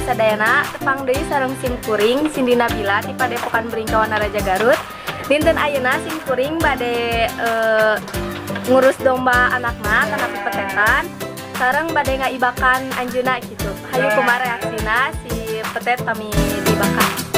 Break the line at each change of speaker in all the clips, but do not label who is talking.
sadayana, tepang deui sareng sim kuring Cindy Nabila ti Padepokan Bringka Wanaraja Garut. Dinten ayeuna sim kuring bade ngurus domba anakna kana petetan sareng bade ngaibakan anjeunna kitu. Hayu kumaha reaksina si petet pami diibakan.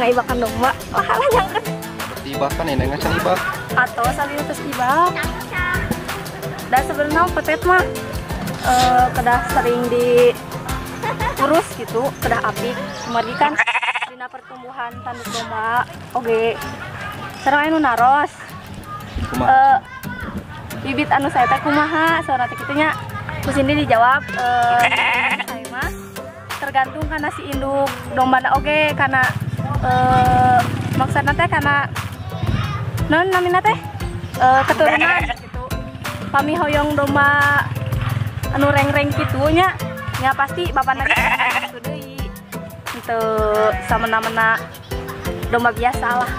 Ngaibakan domba, wah nyangket.
Ibakan ini ngacan ibak.
Atau salin terus ibak. Dan sebenarnya petet mah kedah sering diurus gitu, kedah apik. Kemudian kan dina pertumbuhan tanduk domba, oke. Sareng anu naros. Bibit anu saya teh kumaha, saurna teh kitu nya. Ku Cindy dijawab saya mah tergantung karena si induk domba na oge karena maksudna teh karena non namina teh keturunan gitu. Pami hoyong domba anu reng-reng kitu nya, nya pasti bapana kitu deui. Henteu samena-mena domba biasa lah.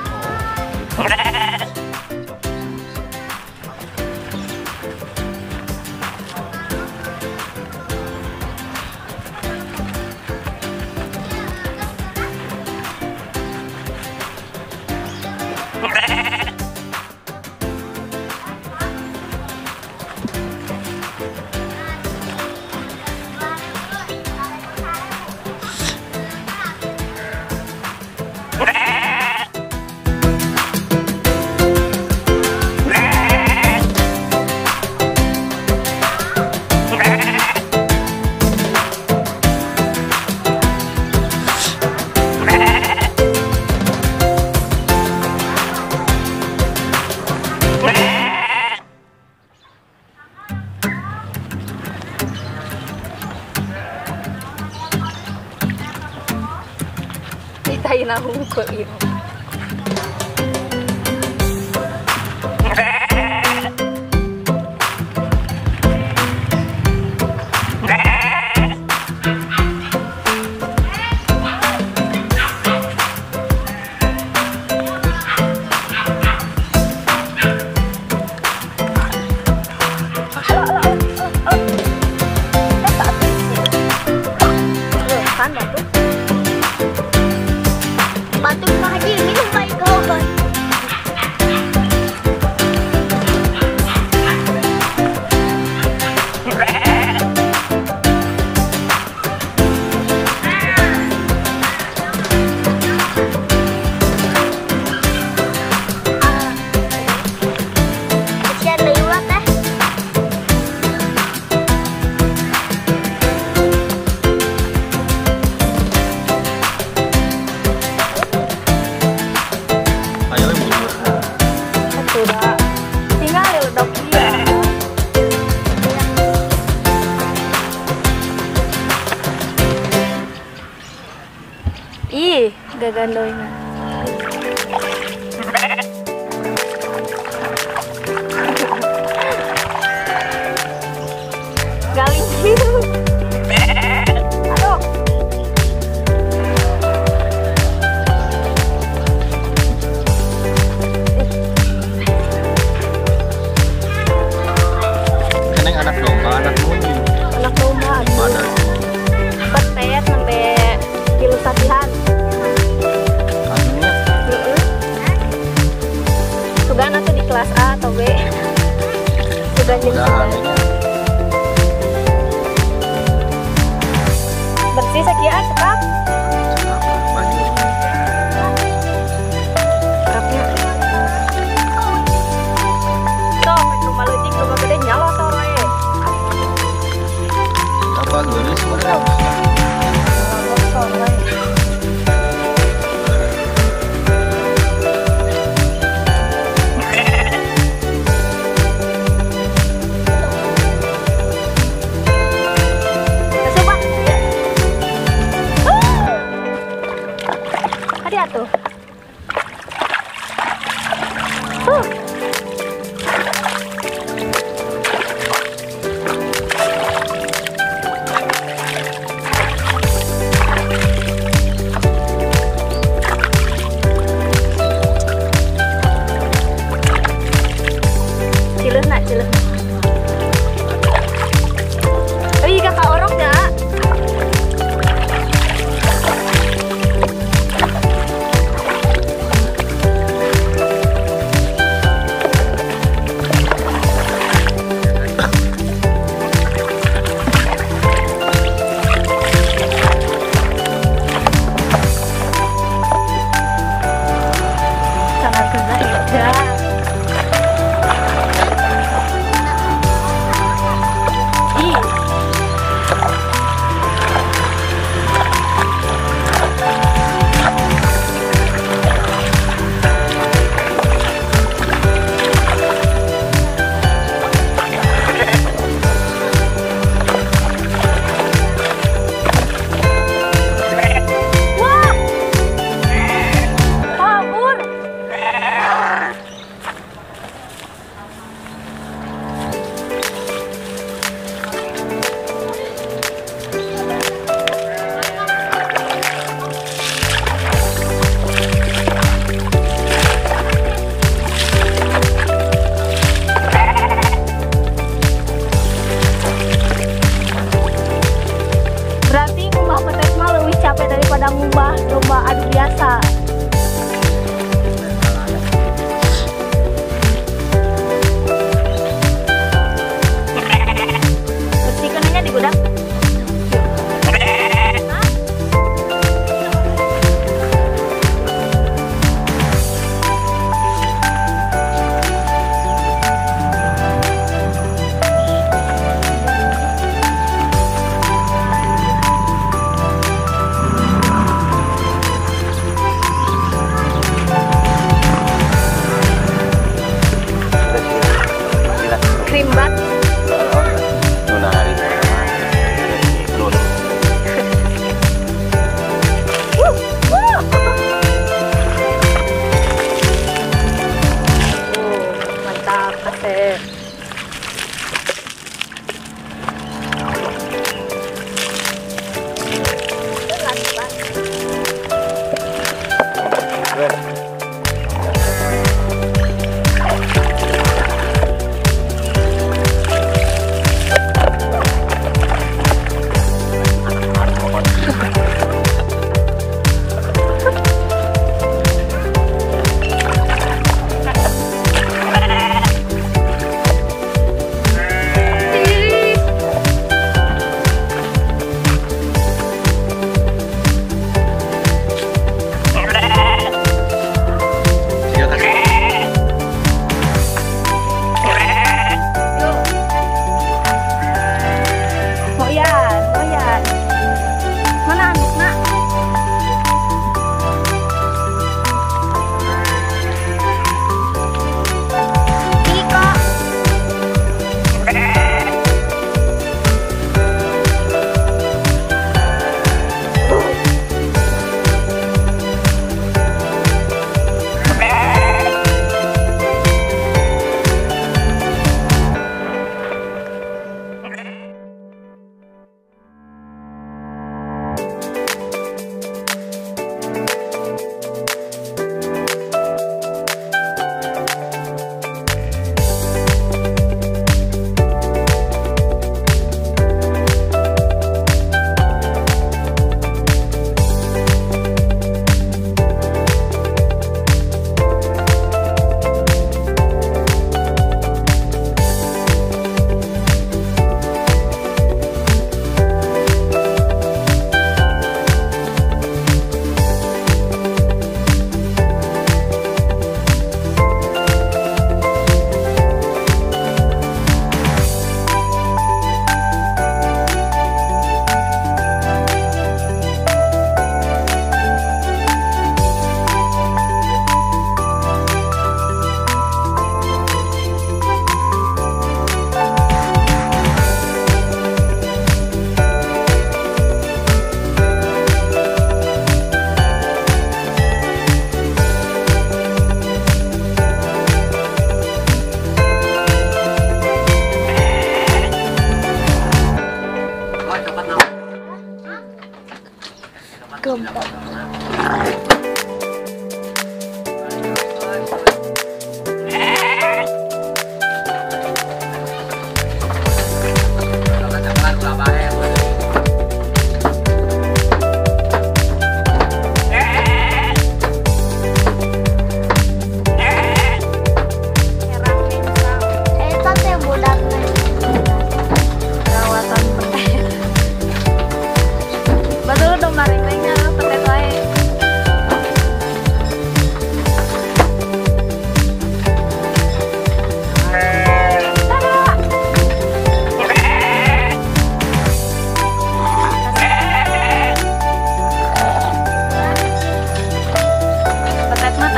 Ditaina hungkul ieu.
Batuk Pak Haji, minum baik obat. Kesian deui ulah teh. Ih, gagandoyna. Galing. Aduh.
Sugan jeung
Mudahan
sugan.
nya.
Bersih sakieu cekap.
Cekap lah, baju.
Cekapnya. Sok rek rumah leutik rumah gede nyalosor we.
Apa geulis mah?
Nyalosor we. Asup, ah.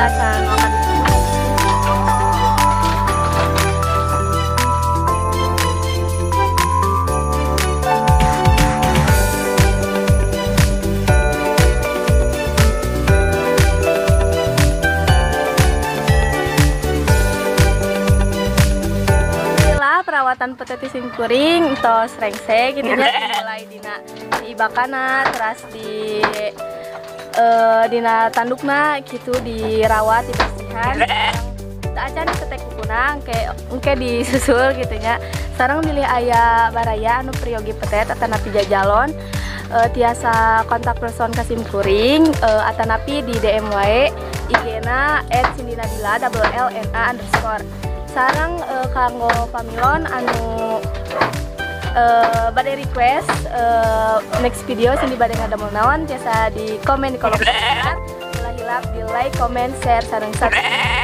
asa nu akan. Perawatan peteti simkuring tos rengse gitu nya, dimulai dina diibakana teras di dina tandukna gitu dirawat dibersihan teu acan ditetek kukuna engke disusul gitu nya. Sareng bilih aya baraya anu priyogi petet atanapi jajalon tiasa kontak person ka simkuring atanapi di DM wae IG-na @cindynabila _LLNA_. Sareng kanggo pamilon anu bade request next video Cindy bade ngadamel naon tiasa di komen di kolom komentar. Ulah hilap di like, comment, share, sareng subscribe.